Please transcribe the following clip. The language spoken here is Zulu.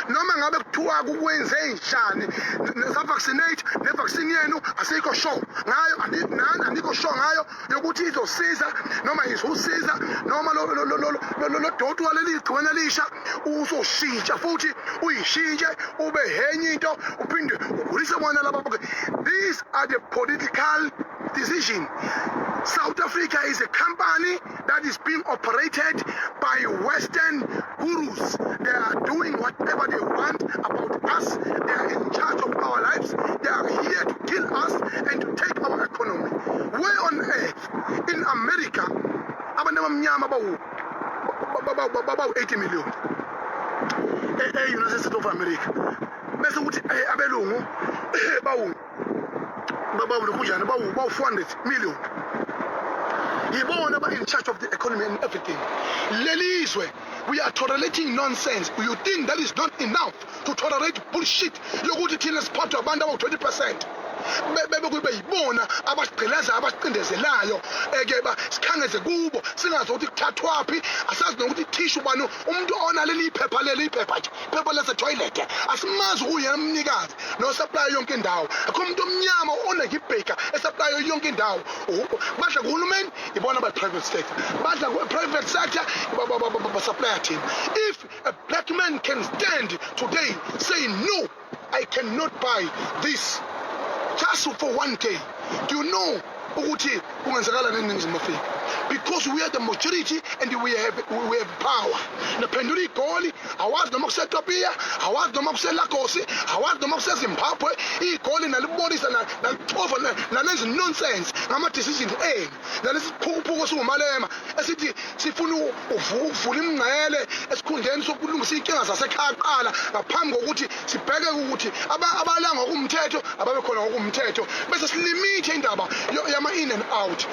Noma ngabe kuthiwa kukwenze njani, sa-vaccinate ne-vaccine yenu asikho sure ngayo, nani anikho sure ngayo yokuthi izosiza noma izosiza noma lo doti waleli gciwane lisha uzoshintsha futhi uyishintshe ube henye into, uphinde ugulise bona laba bonke. These are the political decision. South Africa is a company that is being operated by Western gurus. They are doing whatever they want about us. They are in charge of our lives. They are here to kill us and to take our economy. Where on earth in America abantu abamnyama bawu 80 million e-United States of America, bese kuthi abelungu bawu lokhunjani, bawu 400 million, yibona ba in charge of the economy and everything? Lelizwe, we are tolerating nonsense. You think that is not enough to tolerate bullshit yokuthi thina siphathwa abantu abawu-20%, bebe kube yibona abasigqilazayo, abasicindezelayo, eke ba sikhangeze kubo, singazi ukuthi kuthathwaphi, asazi nokuthi thishu bani umuntu onaleli iphepha, leli iphepha nje, iphepha lase-toilet, asimazi uyena umnikazi no-supply yonke indawo. Akho umuntu omnyama onekibheka e-supply yonke indawo. Badla kuhulumeni, ibona ba-private sector, badla ku-private sector, ba-supplya thina. If a black man can stand today, say, "No, I cannot buy this just for one day," do you know ukuthi kungenzakala neNingizimu Afrika? Because we are the majority and we have power. Naphendula igoli, awazi noma kuseTopiya, awazi noma kuseLagos, awazi noma kuseZimbabwe. Igoli nalibonisa, nalixova, nalenza nonsense ngama-decisions enu, nalesi siphukuphuku esinguMalema esithi sifuna ukuvula imingcele esikhundleni sokulungisa iy'nkinga zasekhaya kuqala, ngaphambi kokuthi sibheke ukuthi abala ngokumthetho ababe khona ngokumthetho, bese silimithe indaba yama-in and out.